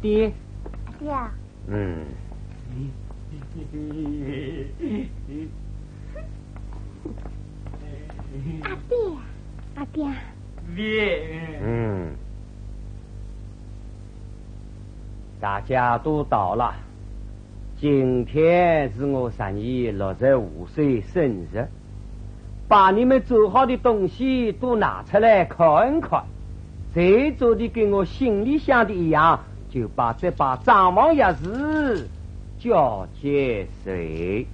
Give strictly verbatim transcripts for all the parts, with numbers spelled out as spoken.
爹。爹。嗯。阿爹，阿爹。爹。嗯。大家都到了，今天是我侄儿六十五岁生日。 把你们做好的东西都拿出来看看，谁做的跟我心里想的一样，就把这把账房钥匙交给谁。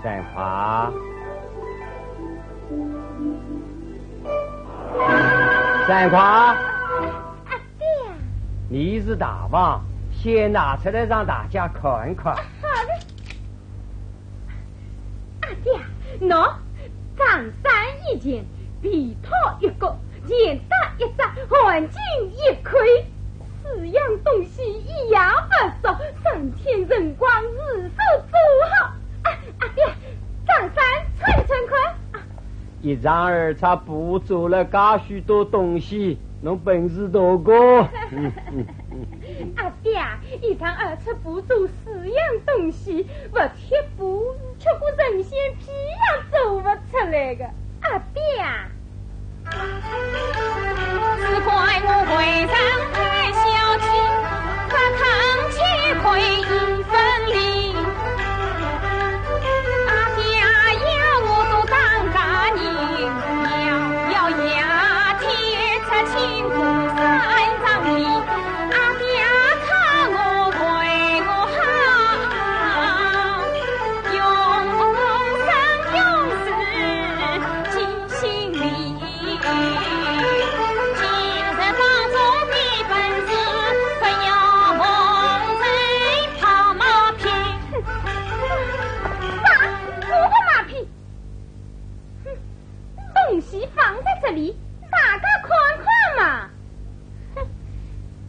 三块，三块。 阿爹。你是大房，先拿出来让大家看一看。啊，好的。阿爹，喏，长衫一件，被套一个，钱袋一只，汗巾一块，四样东西一样不少，上天辰光事先做好。啊，阿爹，长衫穿穿看。啊， 一丈二尺布做了介许多东西，侬本事大个。阿爹，一丈二尺布做四样东西，勿贴布，吃过神仙皮也做勿出来个。阿爹。 啥？我个马屁？哼，东西放在这里，大家看看嘛。哼，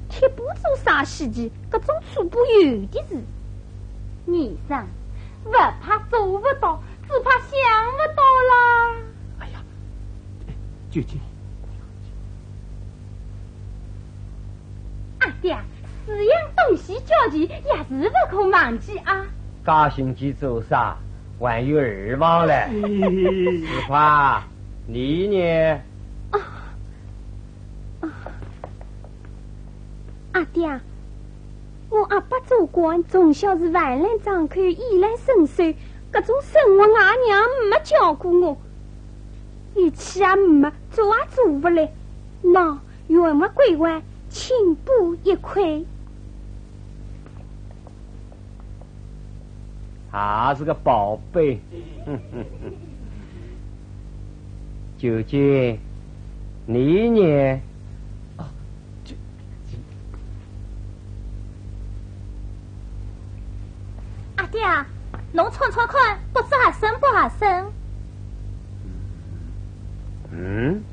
贴布做啥稀奇？搿种粗布有的是。你想，勿怕做勿到， 只怕想勿到啦。哎呀，究竟……阿爹，四样东西交齐，钥匙勿可忘记啊。介心急做啥？还有二房嘞。四块，你呢？啊，啊。 阿爹，我阿爸做官，从小是饭篮张口，衣篮伸手，搿种生活阿娘没教过我，力气也没，做也做勿来。喏，原物归还，请补一块。 还是个宝贝。究竟，你呢？啊，这……阿爹啊，侬穿穿看，不知合身不合身？ 嗯，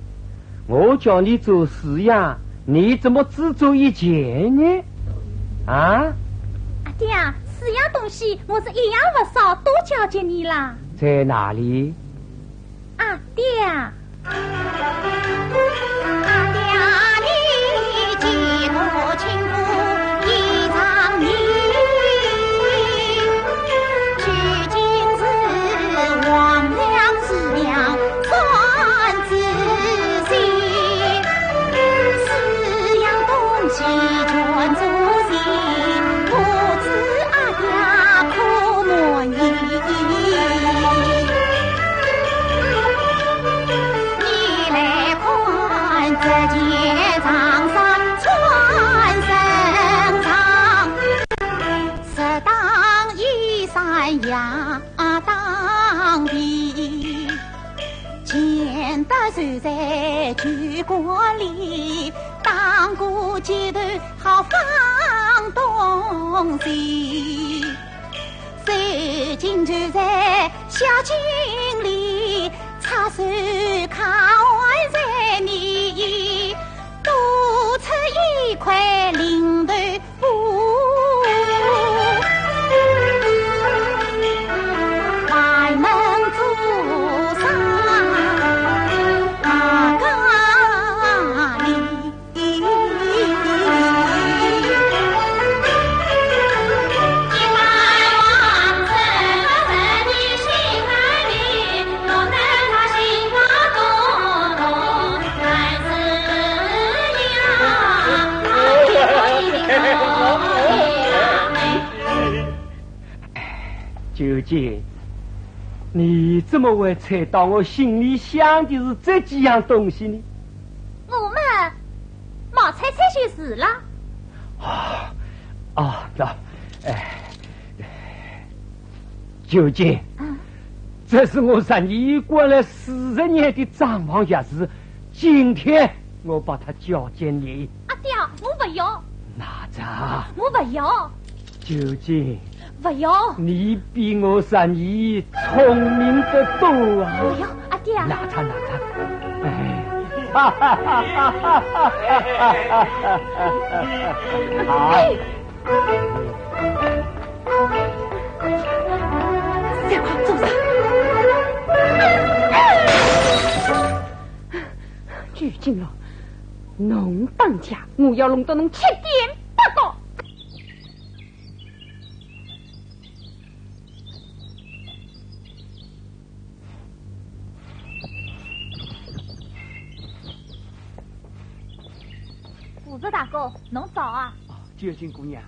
我叫你做四样，你怎么只做一件呢？啊？阿爹啊，四样东西我是一样不少，都交给你啦。在哪里？阿爹啊。究竟你怎么会猜到我心里想的是这几样东西呢？我嘛，毛猜猜就是了。啊，啊，那，哎，究竟，嗯。这是我十年关了四十年的账房钥匙，今天我把它交给你。阿爹，我不要。拿着。我不要。究竟，不要。你比我十年聪明得多啊。不要，阿爹。拿着，拿着。哎。好。哎。 快快做啥？究竟了，侬当家，我要弄得侬七颠八倒。 胡子大哥，侬早啊！哦，究竟姑娘，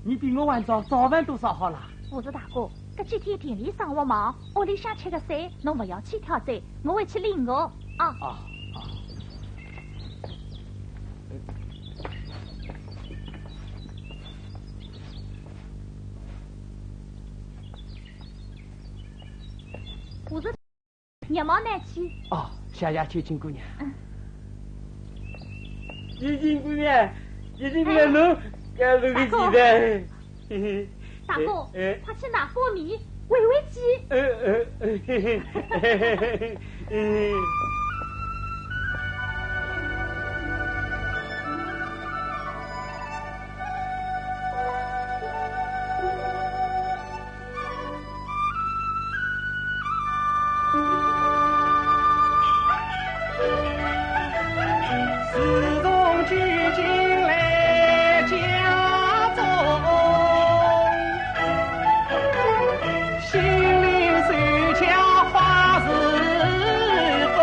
你比我还早，早饭都烧好了。胡子大哥，搿几天田里生活忙，屋里向吃个菜，侬勿要去挑拣，我会去领个。啊。哦，哦。胡子 热毛拿去。哦，谢谢秋青姑娘。嗯。秋青姑娘，秋青姑娘，哎。侬，搿侬个记得。大哥，哎，哎。快去拿锅米喂喂鸡。呃，呃，呃，呃。 自从住进来家中，心灵手巧花似风。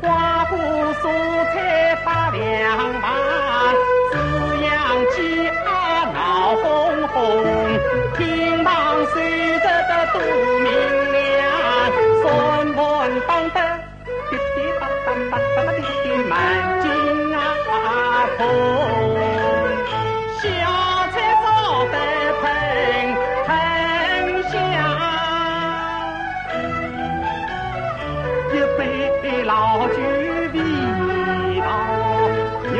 瓜果蔬菜摆两排，猪羊鸡鸭闹哄哄，厅堂收拾得多明亮，算盘摆得 滴滴答答，答答滴滴，满京啊空。小菜烧得喷喷香，一杯老酒味道浓。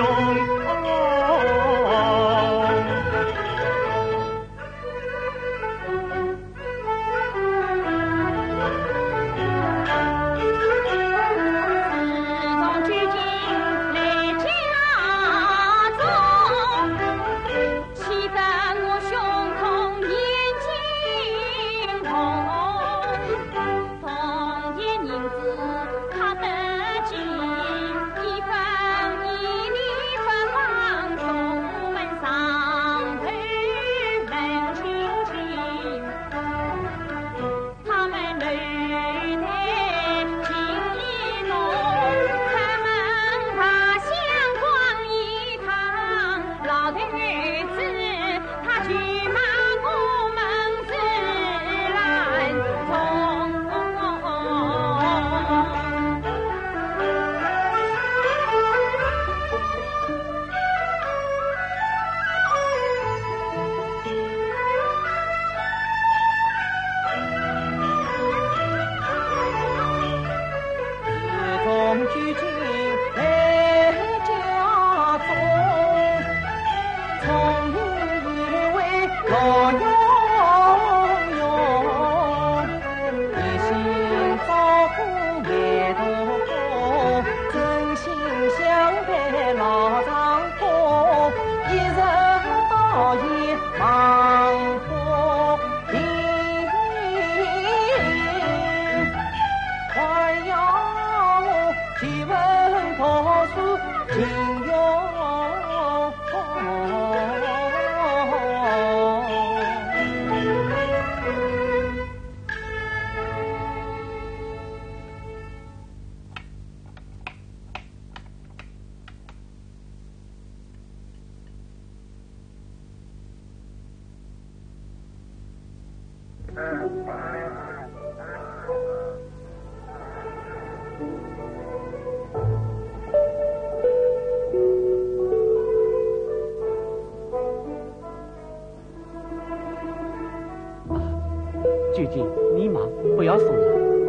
九斤，你忙，不要送了。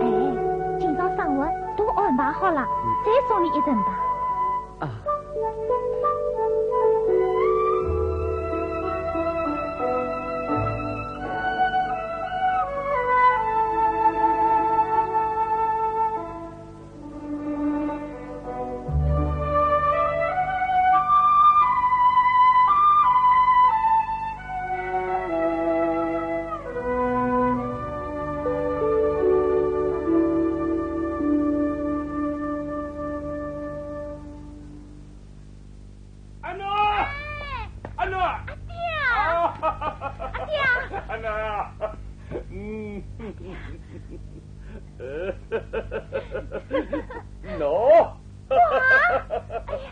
哎，今朝生活都安排好了，再送你一程吧。啊。阿奴，阿奴，阿爹，阿爹，阿奴，嗯。 喏，哇，哎呀，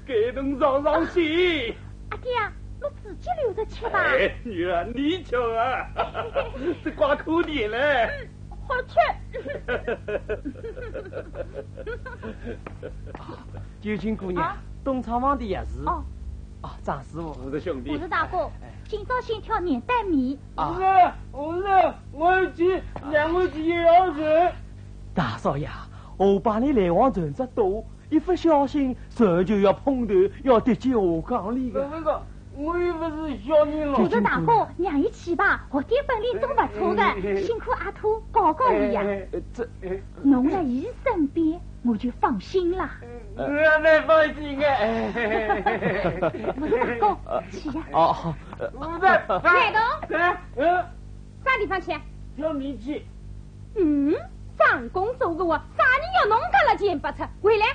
给侬尝尝鲜。阿爹啊，侬自己留着吃吧。哎，女儿，你吃啊，这怪可甜嘞。嗯，好吃。九斤姑娘，啊？东廠房的钥匙。哦。啊，张师傅。我的兄弟。我是大哥，哎，哎。今朝先挑年带米。啊。我是，我是，我要去，两块钱也要人。 大少爷，河浜里来往船只多，一不小心船就要碰头，要跌进河缸里的。那个，我又不是小人了。我说大哥，让伊去吧，学点本领总不错的，哎，哎，哎。辛苦阿土教教伊呀。哎，哎，哎。这，哎。侬辣伊身边，我就放心了。我也蛮放心的。哎。我说大哥，去呀。哦，好。我在，慢点。哎，嗯。 啥地方去？挑米去。嗯，张工做个活，啥人要侬搿了钱不出？回来。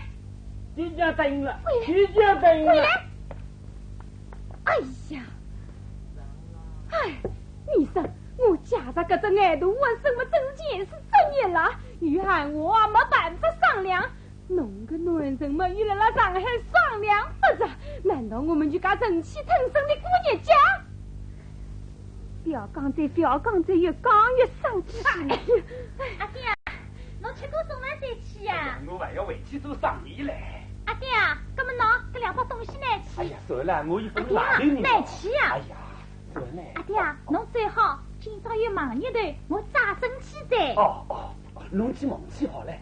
爹爹答应了，回来。爹爹答应了。回来。哎呀，哎，你说，我家着搿只矮头，我什么证件是作孽了？雨涵，我没办法商量。 侬个男人嘛，又辣辣上海商量勿着，难道我们就介忍气吞声的过日脚？不要讲这，不要讲这，越讲越生气。哎呀，阿爹啊，侬吃过中饭再去呀？哎呀，我还要回去做生意嘞。阿爹啊，搿么喏，搿两包东西拿去。哎呀，算了，我一份外头呢。阿爹啊，拿去呀。哎呀，算了。阿爹啊，侬最好今朝有忙日头，我早点去哉。哦，哦，侬去忙去好嘞。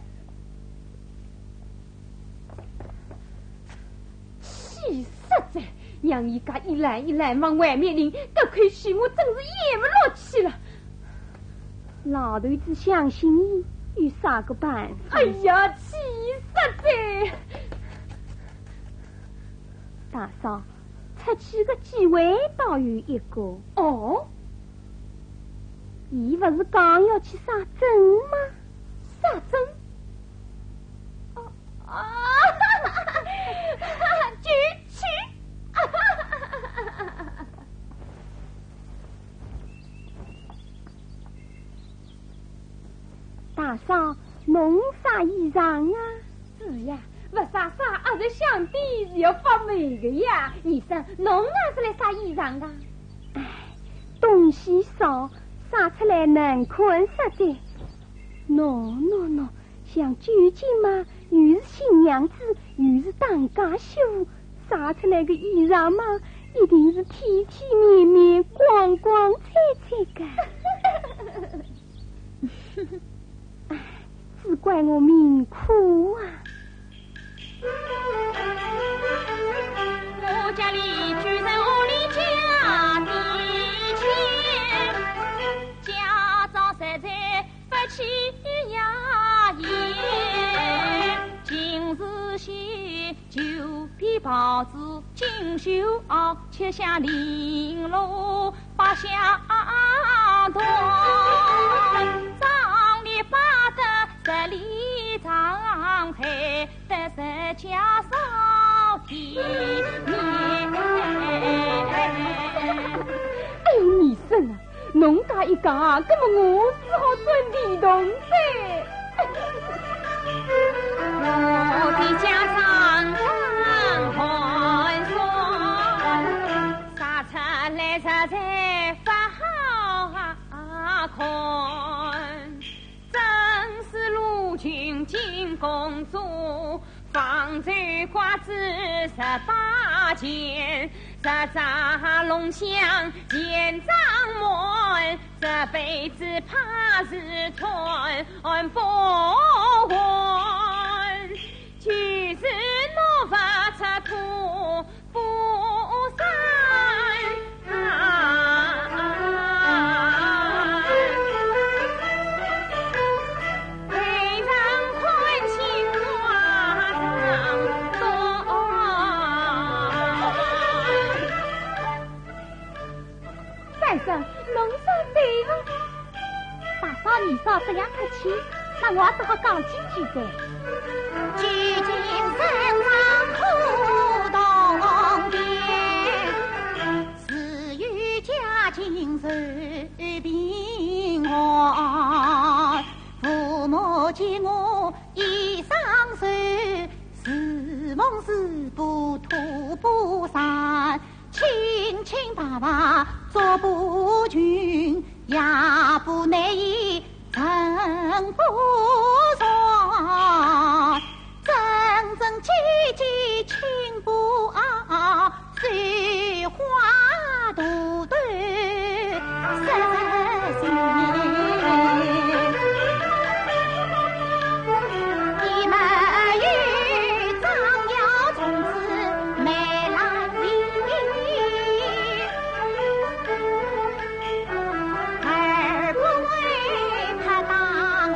气煞哉！让伊家一篮一篮往外面拎，搿口气我真是咽勿落去了。老头子相信伊，有啥个办法？哎呀，气煞哉！大嫂，出去个机会倒有一个。哦？伊勿是讲要去杀珍吗？杀珍？ 啊，就去。大嫂，侬晒衣裳啊？是呀，勿晒晒，阿是想的是要发霉的呀。医生，侬哪是来晒衣裳的？哎，东西少，晒出来难看煞的。喏，喏，喏， 像九斤嘛，又是新娘子，又是当家媳妇，晒出来个衣裳嘛，一定是体体面面、光光彩彩个。唉，只怪我命苦啊！ 我家里住在屋里家的前，家中实在不起呀也。今日些九品袍子锦绣袄，却像绫罗百香团。妆奁摆得十里长海， 得十家少的面。哎呦，医生啊，侬介一讲啊，搿么我只好转地洞噻。我的家常当寒酸，晒出来实在不好啊。看，正是陆军进攻主，方才挂子十八件，十只龙象千丈门，这辈子怕是穿不完，就是我发出土 不散啊。三声，侬说对了。 大嫂二嫂这样客气，那我也只好讲几句哉。既经生死苦痛的，自有家境受贫寒。父母见我一双手，自问是不土不山， 清清白白做不穷，也不难以成不善。真正姐姐亲不二，水花肚兜失信。你们与张耀从此没来往。 而不为他当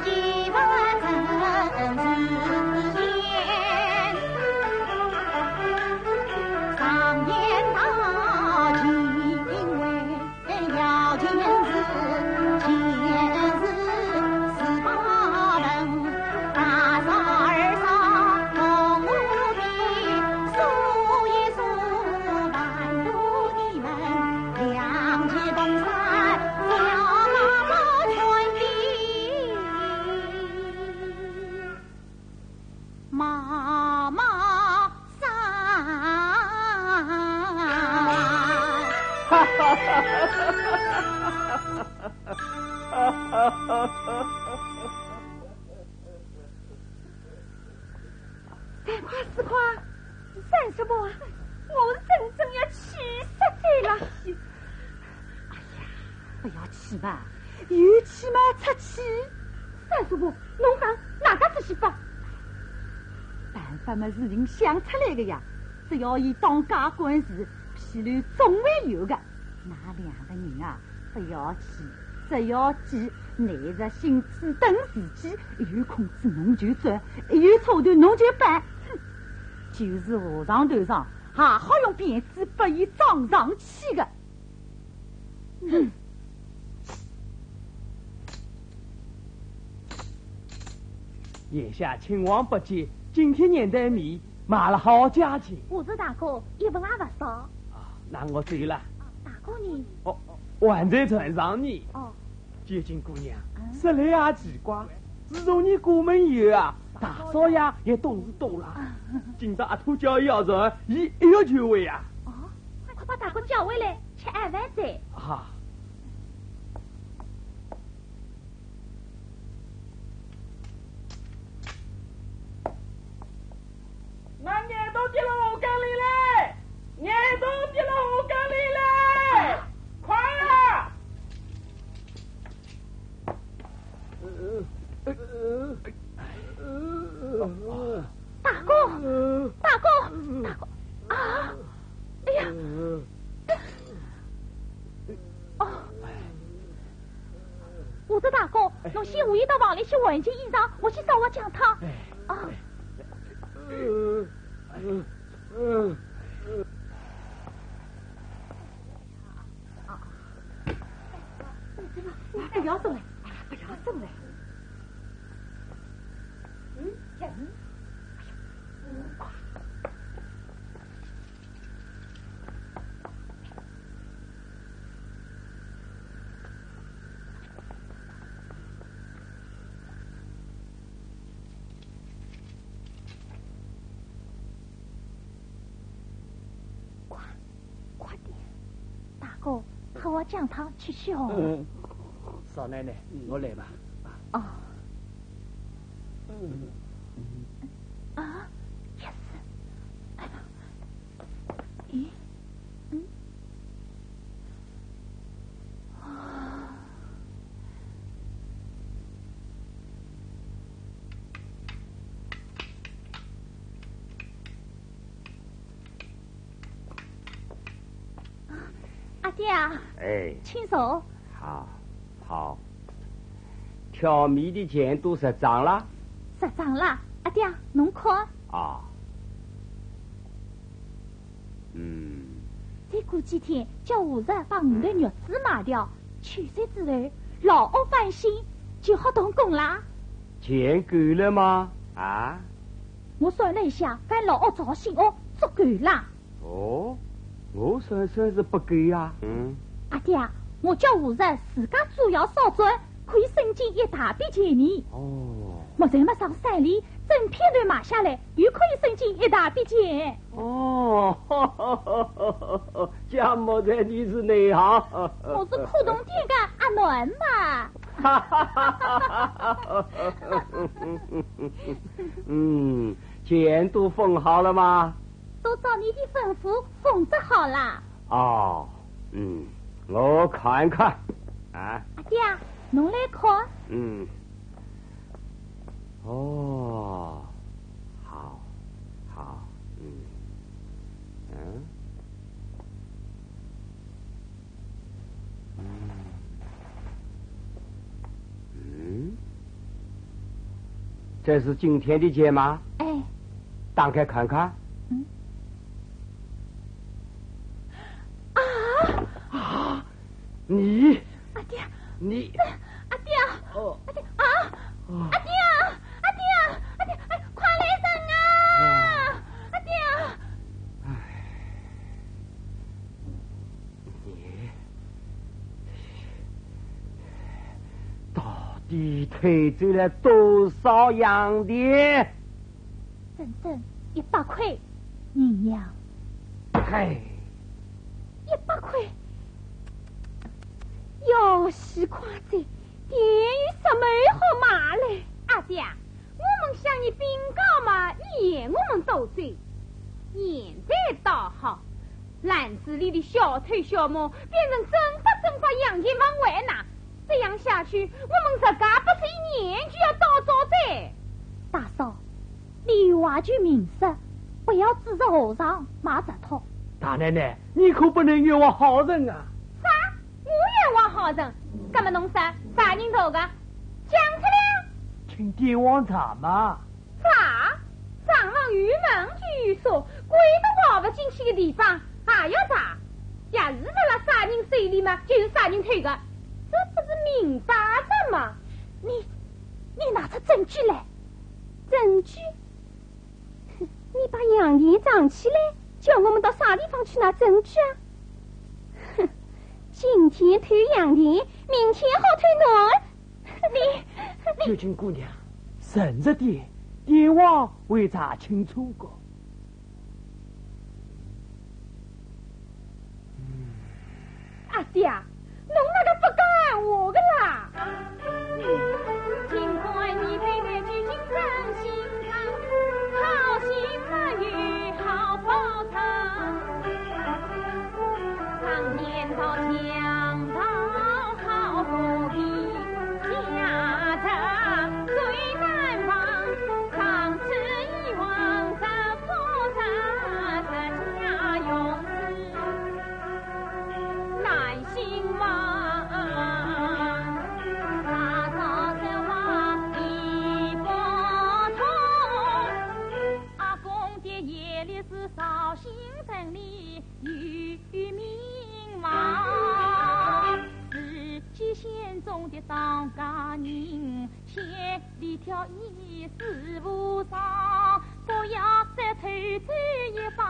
一个政治官，常言道，敬畏要紧事，见事是八分。 大嫂二嫂同我比，数一数，瞒住你们两骑东山，小马不穿的妈妈山。三块四块，三叔母啊，我是真正要气煞哉了。哎呀，不要气嘛，有气嘛出气。三叔母，侬讲哪个仔细法？办法嘛是人想出来的呀，只要伊当家官是，譬如总会有的。 㑚两个人啊，不要气，只要急，耐着性子等时机，有空子侬就钻，有错头侬就搬。哼，就是和尚头上，还好用鞭子拨伊装上去的。哼。眼下亲王不济，今天眼袋米 卖了好价钱。我是大哥，一文也不少。啊，那我走了。大哥呢？哦，还在船上呢。哦。九斤姑娘，嗯。说来也奇怪，自从你过门以后啊，大少爷也懂事多了。啊。今朝阿土叫伊要船，伊一要就会啊。哦，快把大哥叫回来，吃晚饭去。啊。 㑚眼都跌了河缸里嘞！眼都跌了河缸里嘞！快啊！大哥，大哥，大哥啊！哎呀！ 哦，我说大哥，侬先下去到房里去换件衣裳，我去烧碗姜汤。哎。啊。不要动了，哎呀，不要动了。嗯，嗯。 快，快点，大哥，喝碗姜汤去去哦。嗯。少奶奶，我来吧。哦。啊，也是。哎呀，咦，嗯，啊。 阿爹啊，哎。请坐。好，好。挑米的钱都入账了？入账了，阿爹，侬看。啊。嗯。再过几天，叫吴石把五头玉子卖掉，取水之后，老屋翻新，就好动工啦。钱够了吗？啊？我算了一下，翻老屋造新屋，足够啦。 哦，我算算是不够呀。嗯。阿爹啊，我叫吴石自家做窑烧砖，可以省进一大笔钱呢。哦。莫说没上山里，整片头买下来，又可以省进一大笔钱。哦，这莫说你是内行。我是苦动点个阿囡嘛。嗯，钱都分好了吗？ 都照你的吩咐，封着好啦。哦，嗯，我看看。啊？阿爹，侬来看。嗯。哦，好，好，嗯，嗯，嗯。嗯？这是今天的钱吗？哎。打开看看。嗯。 啊！啊！你，阿爹，你，阿爹，哦。阿爹啊！哦。阿爹啊！阿爹啊！阿爹，哎，快来人啊！哎。阿爹啊！哎，你到底偷走了多少洋钿？ 整整一百块银洋。嘿，一百块，要死快哉，店有啥么好卖嘞？阿姐，我们向你禀告嘛，你嫌我们多嘴。现在倒好，篮子里的小偷小摸变成正法正法洋钿往外拿，这样下去，我们自家不是一年就要倒灶哉？大嫂， 你有话就明说，不要只是和尚卖贼托。大奶奶，你可不能冤枉好人啊！啥？我冤枉好人？那么侬说啥人偷的？讲出来！请店王查嘛。查？账房有门就有锁，鬼都跑不进去的地方，还要查？钥匙落了啥人手里嘛，就是啥人偷的，这不是明摆着嘛？你，你拿出证据来！证据？ 哼，你把洋钿藏起来，叫我们到啥地方去拿证据啊？哼，今天偷洋钿，明天好偷侬。你，你，九斤姑娘，诚实点，店王会查清楚的。 阿姐，侬哪个不讲闲话的啦？阿公的爷爷是绍兴城里有名望，是蓟县中的当家人，千里挑一事无常，都要再偷走一百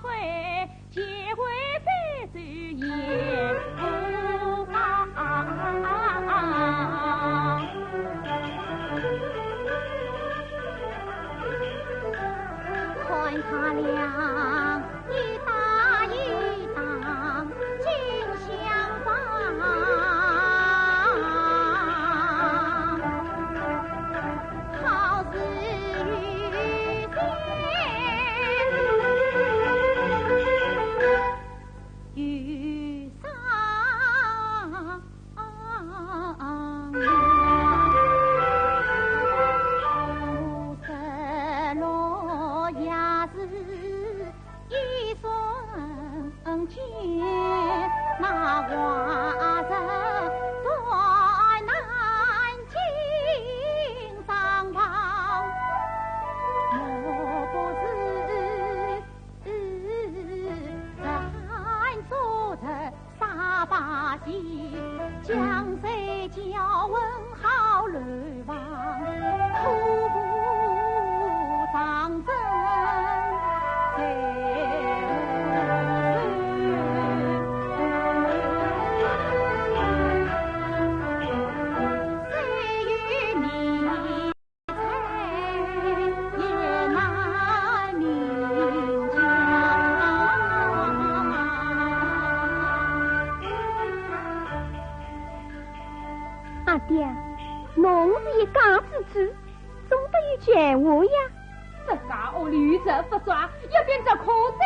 块，钱会再走也不罢。看他俩一打一打，真相吧。把戏，将谁叫问好楼房，苦无长生谁无数。谁与你 阿爹，侬是一家之主，总得有权威呀。自家屋里有贼不抓，要变贼科哉。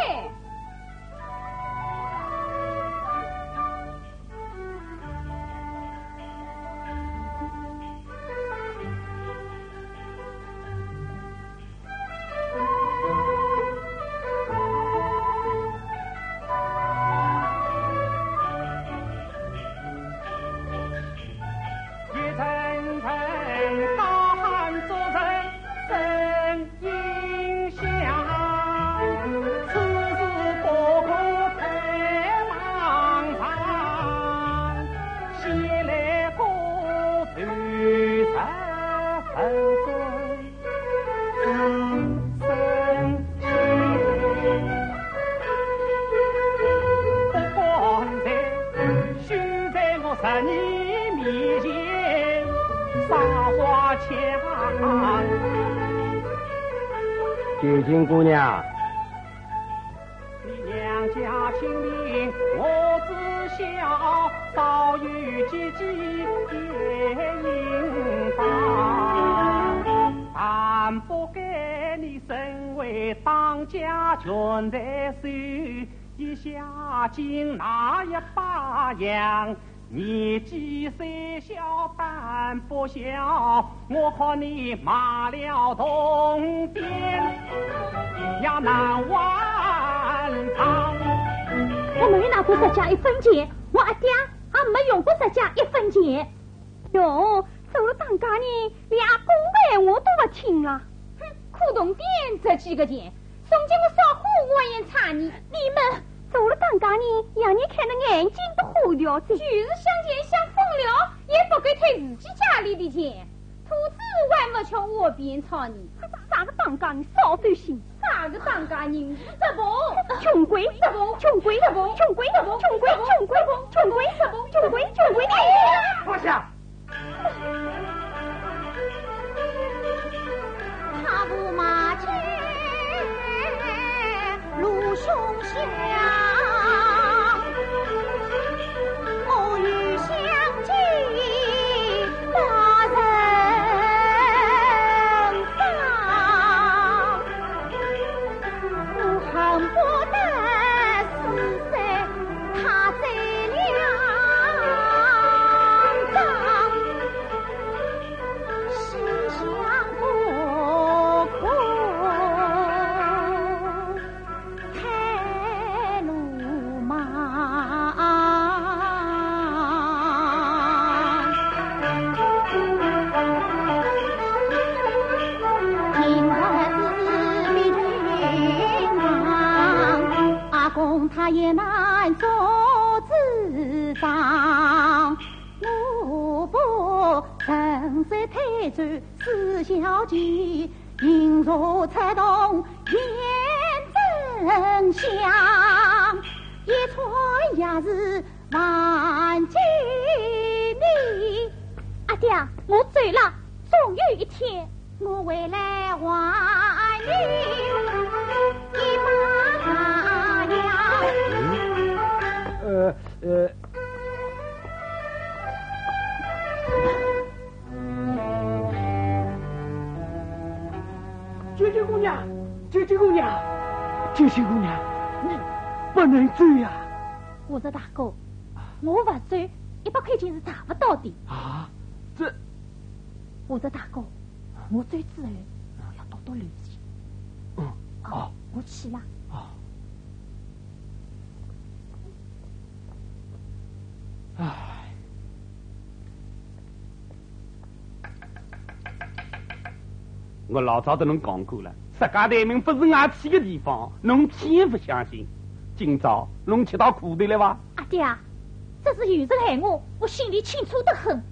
一阵阵高喊做人生。 音响，此事不可太忙张，先来个头十分钟，自身体不光彩，休在我十二面前耍花枪。九斤姑娘， 你娘家清贫，我知晓，早有姐姐也应当。但不该你身为当家权在手，一下竟那一把枪， 年纪虽小胆不小，我看你卖了铜钿也难还账。我没拿过这家一分钱，我阿爹也没用过这家一分钱。哟，做了当家人，连阿公的闲话都不听了。哼，苦铜钿值几个钱？ 送给我烧火，我也差你。你们做了当家人，让你看得眼睛都花掉哉。就是想钱想疯了，也不该退自己家里的钱。兔子还不吃窝边草呢。啥个当家人，少走心。啥个当家人，这不穷鬼，这不穷鬼，这不穷鬼，这不穷鬼，穷鬼，穷鬼，穷鬼，穷鬼，穷鬼。哎呀！放下！ 踏步马前路凶险，我与乡亲把人伤。 我恨不得死在他这两掌，西厢不可太鲁莽。 今日是比君王，阿公他也难做主张。我不曾在台州死小姐，行如赤铜雁真相，一穿也是 还给你。阿爹，我走了，总有一天我会来还你一把呀。呃，呃。 九九姑娘，九九姑娘，九九姑娘，你不能走呀！胡子大哥，我不走，一百块钱是拿不到的。啊，这……胡子大哥，我走之后，我要多多留心。嗯，哦，我去了。哦。唉。 我老早对侬讲过了，石家台门不是挨欺的地方，侬千勿相信。今朝侬吃到苦头了吧？阿爹啊，只是有人害我，我心里清楚得很。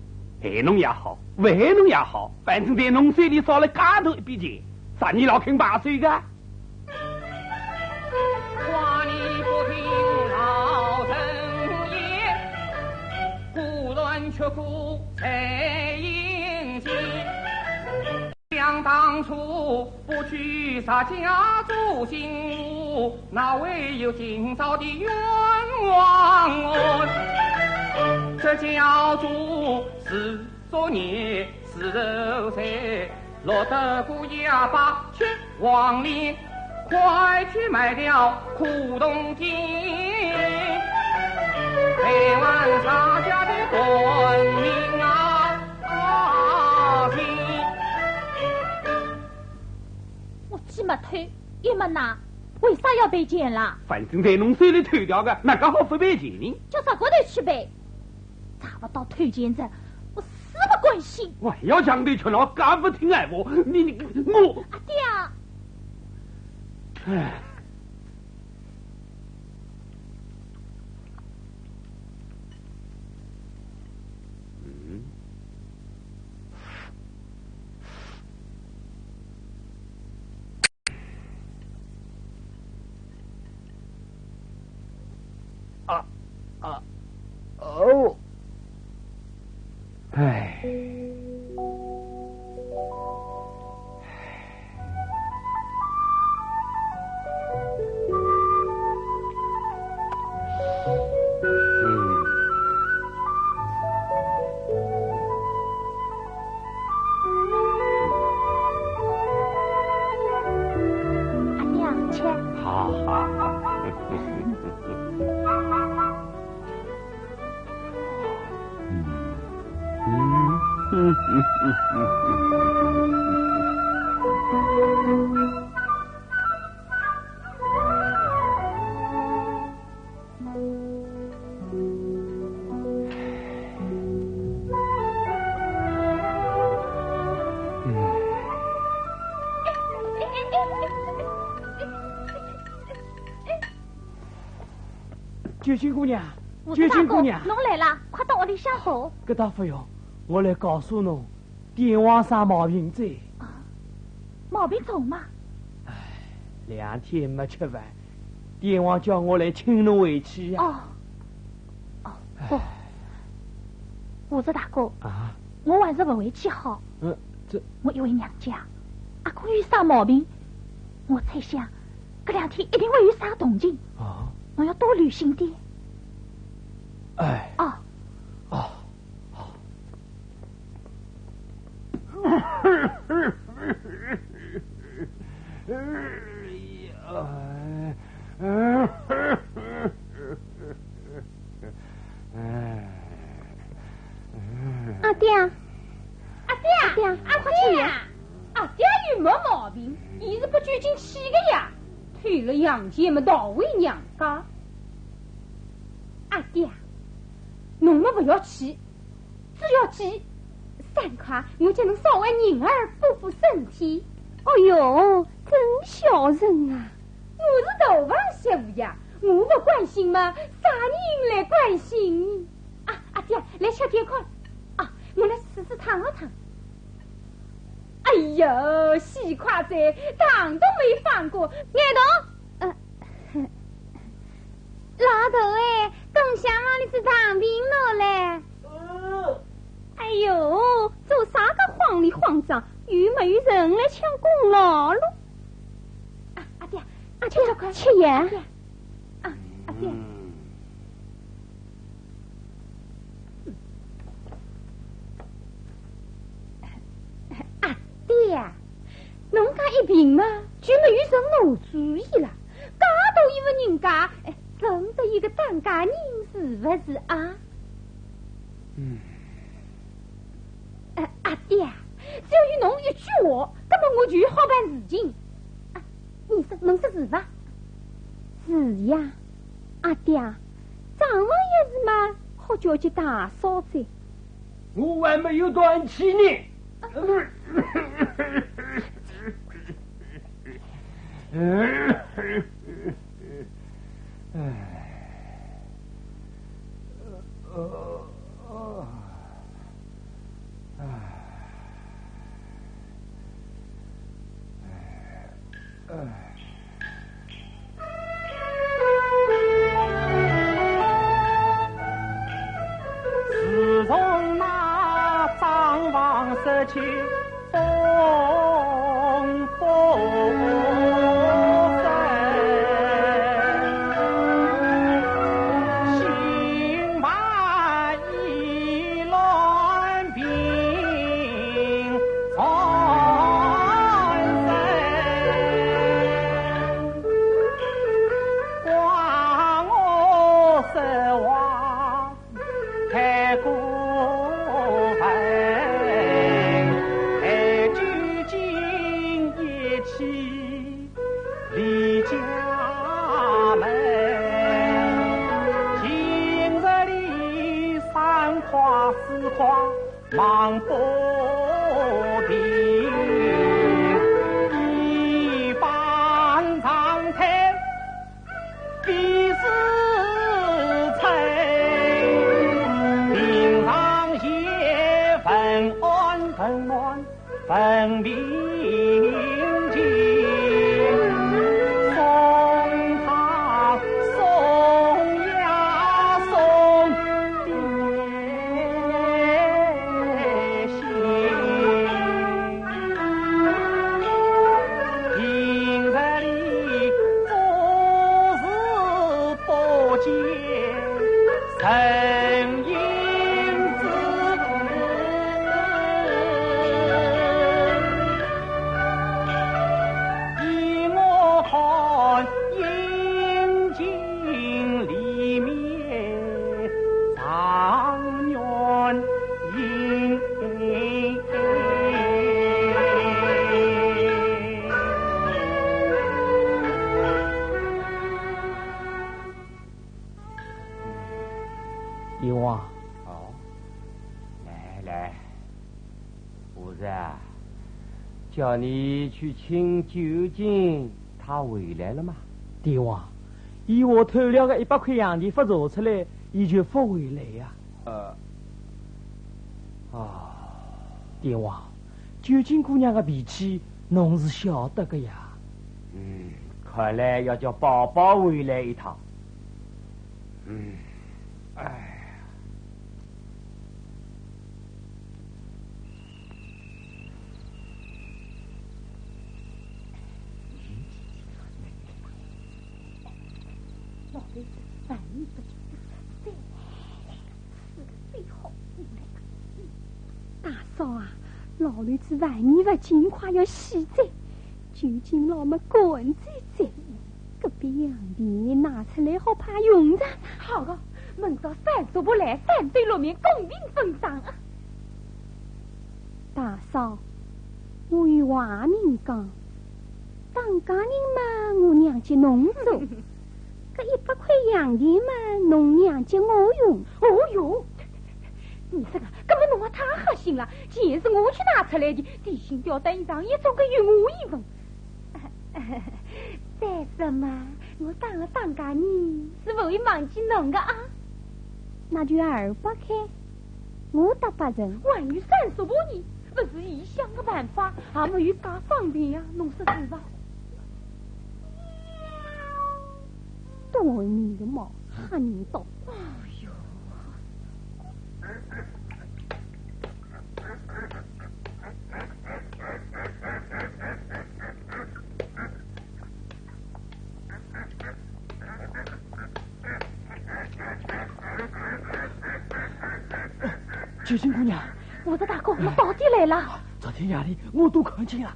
害侬也好，勿害侬也好，反正在侬手里少了介大一笔钱，啥人老肯罢手个？话你不听老人言，果然吃苦在眼前。想当初不知啥家族兴旺，哪会有今朝的冤枉案？这家族是作孽是受罪，落得个哑巴吃黄连，快去卖掉苦铜钿，赔还啥家的官名啊！啊，我既没偷，也没拿，为啥要赔钱啦？反正在侬手里偷掉个，哪个好勿赔钱呢？叫啥个头去赔？查勿到偷钱者，我死勿甘心。我还要强头吃脑，介勿听闲话，你你我……阿爹啊！唉。嗯。啊，啊，哦。唉。 阿爹，吃。好，好，好。 九斤姑娘，九斤姑娘，侬来啦，快到屋里向坐。搿倒勿用，我来告诉侬，爹王生毛病哉。啊，毛病重吗？唉，两天没吃饭，爹王叫我来请侬回去呀。哦，哦，不，武则大哥，啊？我还是勿回去好。嗯，这……我一回娘家，阿哥又生毛病，我猜想 搿两天一定会有啥动静。啊？侬要多留心点。哎。哦。哦。哦。阿爹，阿爹，阿爹，阿爹，快去呀！ 阿爹又没毛病，伊是不究竟去的呀，偷了洋钱么逃回娘家。阿爹，侬么不要去，只要记三块，我叫侬烧碗银耳补补身体。哦哟，真孝顺啊！我是大房小呀，我不关心嘛，啥人来关心？啊，阿爹，来吃点看。啊，我来试试烫一烫。 哎呦，死快哉，糖都没放过，眼动。呃，老头哎，等下嘛，你是糖饼了嘞。呃。哎呦，做啥个慌里慌张，又没有人来抢功劳了。啊，阿爹，阿爹，吃呀，吃呀。阿爹，啊，阿爹。嗯。 阿爹，侬讲一病嘛，就没有人拿主意了。介大一个人家，哎，认得一个当家人是不是啊？嗯。哎，阿爹，只要有侬一句话，那么我就好办事情。啊，你说，侬说是吧？是呀，阿爹，张王爷是嘛，好叫叫大嫂子。 我还没有断气呢。自从那张房失去风风声，心烦意乱病缠身。怪我说话 太过分，待究竟一起离家门。今日里三块四块忙不平，一番长叹 必是愁，平常也问安问暖，问病情，送他送呀送的 平日里做事不见人影子，依我看，阴晴里面状元 爹王。哦，来来，儿子啊，叫你去请九斤，他回来了吗？爹王，伊我偷了个一百块洋钿勿查出来，伊就勿回来呀。呃，哦，爹王，九斤姑娘个脾气，侬是晓得个呀。嗯，看来要叫宝宝回来一趟。嗯，哎呀。 大嫂啊，老头子万年勿进，快要死哉，究竟老么赶走哉，搿笔洋钿拿出来好派用场啊。好个，明朝三叔伯来，三对六面公平分赃啊。大嫂，我有话明讲，当家人嘛，我娘接侬做。 搿一百块洋钿嘛，侬娘接我用。哦哟，你这个，搿么侬也太黑心了，钱是我去拿出来的，提心吊胆一场，也总归有我一份。再说嘛，我当了当家人，是勿会忘记侬个啊。那就二百块，我搭拨人。还有三叔伯呢，勿是伊想个办法，也没有介方便呀，侬说是伐？ 多你个毛，吓人到。哎哟。九斤姑娘，武大哥，我到底来了。昨天夜里我都看见了。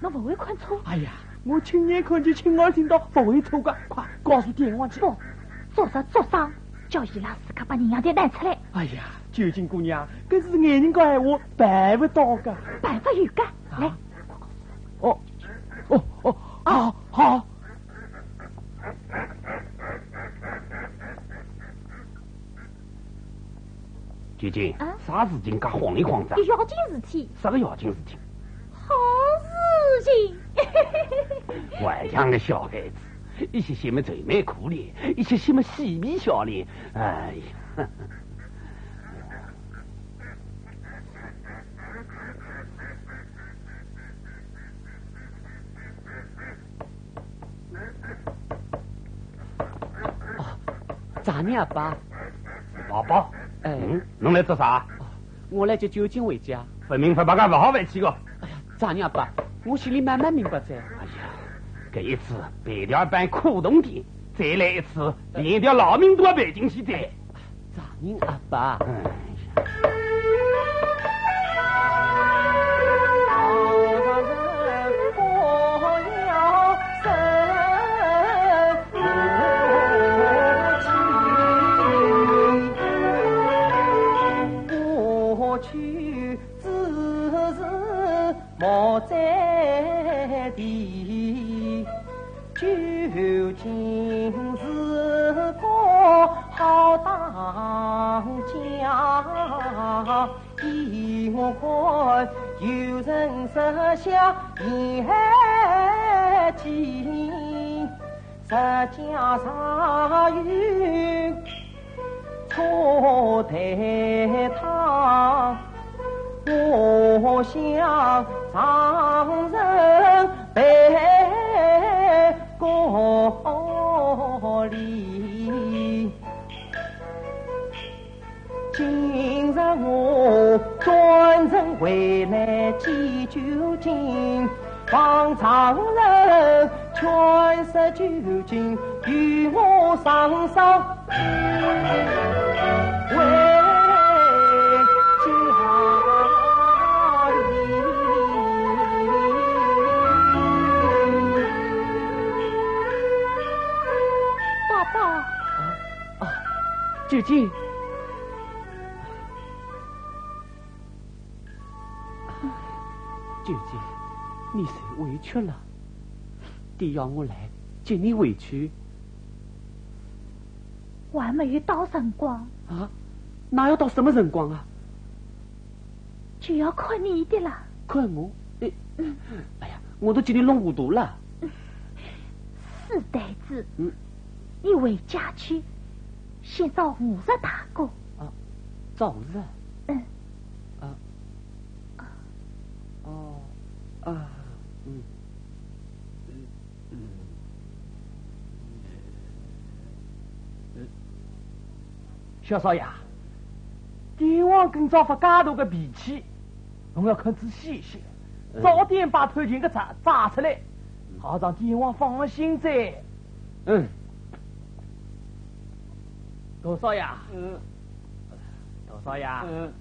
侬勿会看错？哎呀，我亲眼看见，亲耳听到，勿会错个。快告诉爹王去。不，做啥做啥，叫伊拉自家把人样子拿出来。哎呀，九斤姑娘，搿是眼人家闲话办勿到个。办法有个，来。哦，哦，哦，好，好。 九斤，啥事体介慌里慌张？有要紧事体。啥个要紧事体？好事情。还像个小孩子，一歇歇么愁眉苦脸，一歇歇么嬉皮笑脸。哎呀！哦，丈人阿伯。宝宝，哎。嗯，侬来做啥？哦，我来接九斤回家。分明勿白讲勿好回去个。哎呀，丈人阿伯，我心里慢慢明白哉。哎呀，搿一次赔条板苦痛的，再来一次，连一条老命都要赔进去的。丈人阿伯。哎呀。莫再提，究竟是个好当家。依我看，有人设下陷阱，实梗上有错待他，我想丈人赔个礼。 今日我专程回来见究竟，望丈人劝说究竟与我商商。 宝宝。啊，究竟。究竟，你受委屈了。爹要我来接你回去。 还没有到辰光。啊？那要到什么辰光啊？就要看你的了。看我？哎，哎呀，我都给你弄糊涂了。死呆子，嗯。你回家去，先找吴氏大哥。啊，找吴氏？嗯。啊。哦，啊，嗯。 小少爷，爹王今朝发介大个脾气，侬要看仔细一些，嗯。早点把偷情个贼抓出来，好让爹王放心哉。嗯。大少爷，嗯。 大少爷。嗯。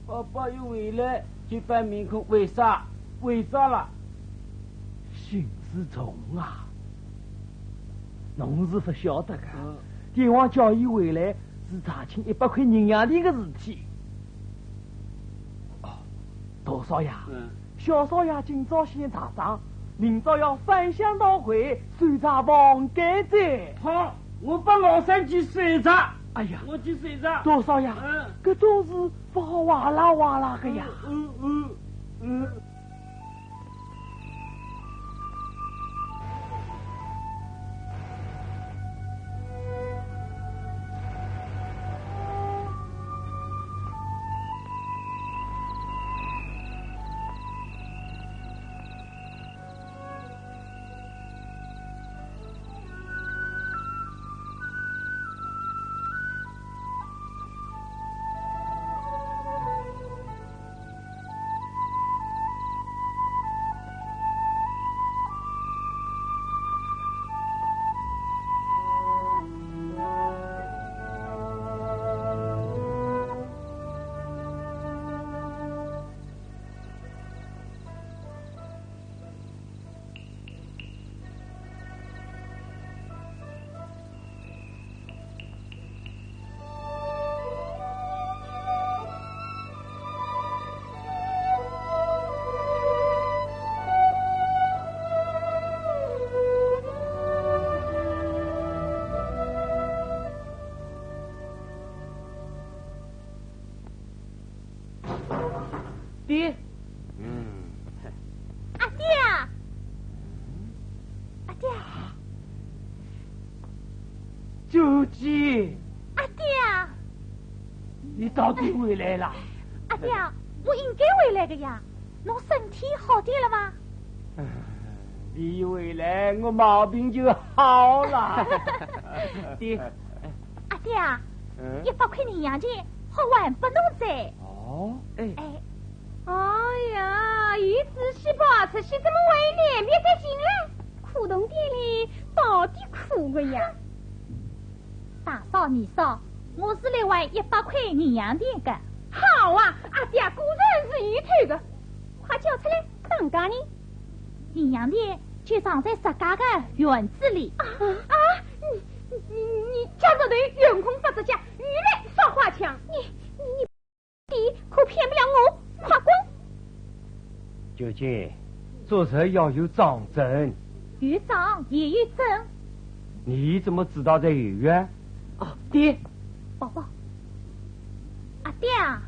宝宝一回来就摆面孔，为啥？为啥啦？心事重啊。侬是勿晓得个，嗯。爹王叫伊回来是查清一百块银洋钿个事体。哦，大少爷，嗯。 小少爷今朝先查账，明朝要翻箱倒柜，搜查房间哉。好，我帮老三去搜查。哎呀，我去搜查。大少爷，嗯。搿种事勿好哇啦哇啦个呀。嗯，嗯，嗯，嗯。爹。嗯。阿爹。阿爹。姐，阿爹，你到底回来了？阿爹，我应该回来的呀。侬身体好点了吗？你一回来，我毛病就好了。爹，阿爹啊，嗯？一百块银洋钿好还拨侬哉。哦，哎，哎，哎呀，一出去跑出去，怎么会连鞭带劲了？苦痛点哩，到底苦的呀。大嫂、二嫂，我是来还一百块银洋钿的。好啊，阿爹果然是有头的，快交出来，打架呢。银洋钿就藏在自家的院子里。啊，啊，你你你你家这头有空不着家，你来耍花枪。你你你可骗不了我，快滚！九姐，做事要有章程。有章也有证。你怎么知道在后院？啊，爹。宝宝，阿爹啊！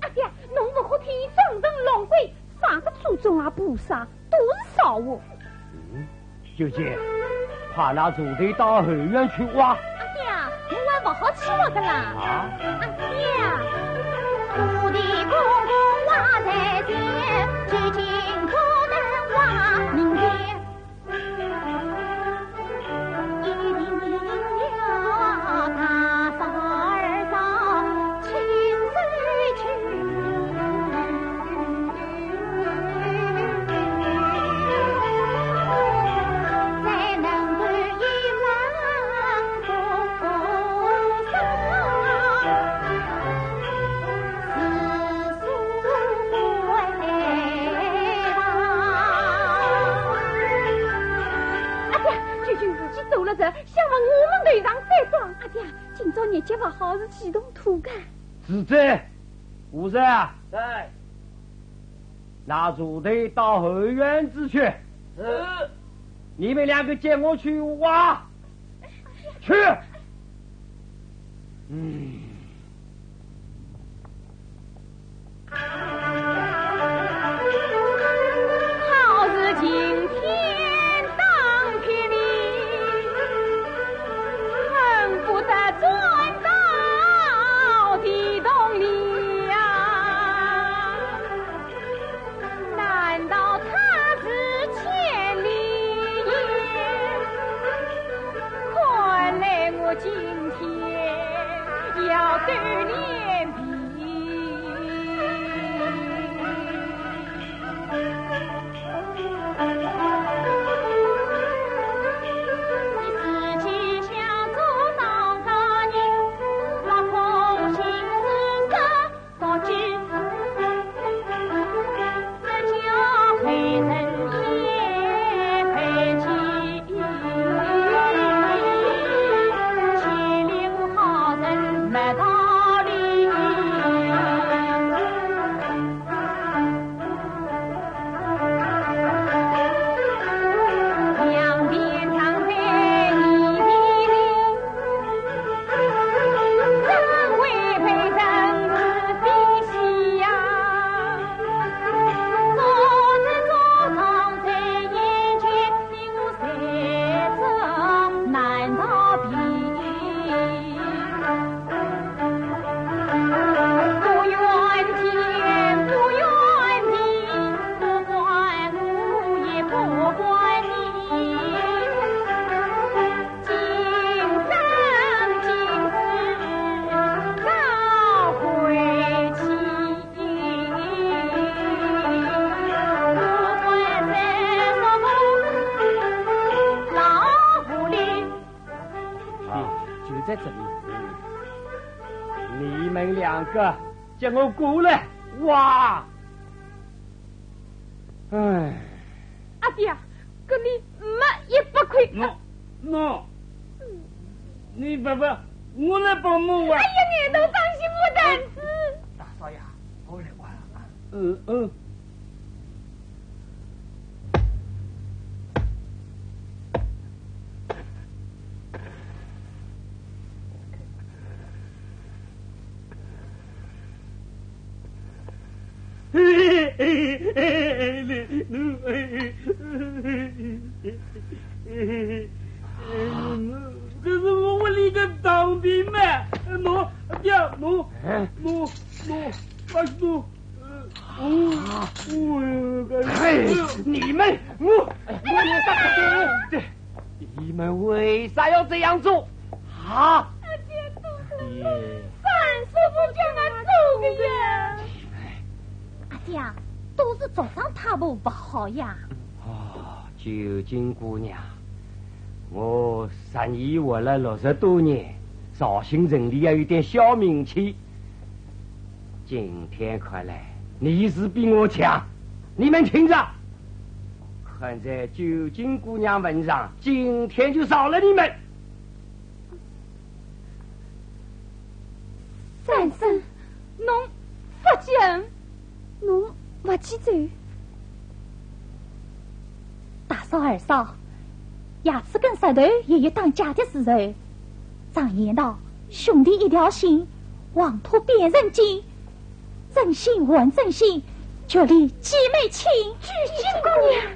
阿爹，侬勿好听伊装神弄鬼，啥个祖宗啊菩萨，都是笑话。嗯，九姐，快拿锄头到后院去挖。阿爹啊，我还勿好去挖的啦。啊？阿爹啊！阿爹，究竟事体做了这，想往我们头上再撞。阿爹，今朝日脚勿好，是启动土干。住嘴！武生啊，在。拿锄头到后院子去。是。你们两个跟我去挖。去。嗯。 好似晴天当头的，恨不得钻到地洞里呀。难道他是千里眼？看来我今天要对联 自己想做到你们两个给我过来！哇！哎，阿爹，搿里没一百块。喏，喏，你爸爸，我来帮忙哇。哎呀，你都当心我胆子。大少爷，我来管啊。嗯嗯。这是我屋里个当兵嘛，喏，爹，喏，喏，喏，快喏。嘿，你们，我，我也打不过。你们为啥要这样做？啊？爹，三叔不叫俺做的呀。阿爹，都是族长他不不好呀。哦，九斤姑娘，我杀你活了六十多年，绍兴城里还有点小名气。 今天看来，你是比我强。你们听着，看在九斤姑娘份上，今天就饶了你们。三叔，侬勿去，侬勿去走。大嫂、二嫂，夜市跟石头也有打架的时候。常言道，兄弟一条心，黄土变成金。 真心换真心，这里姐妹情。九斤姑娘，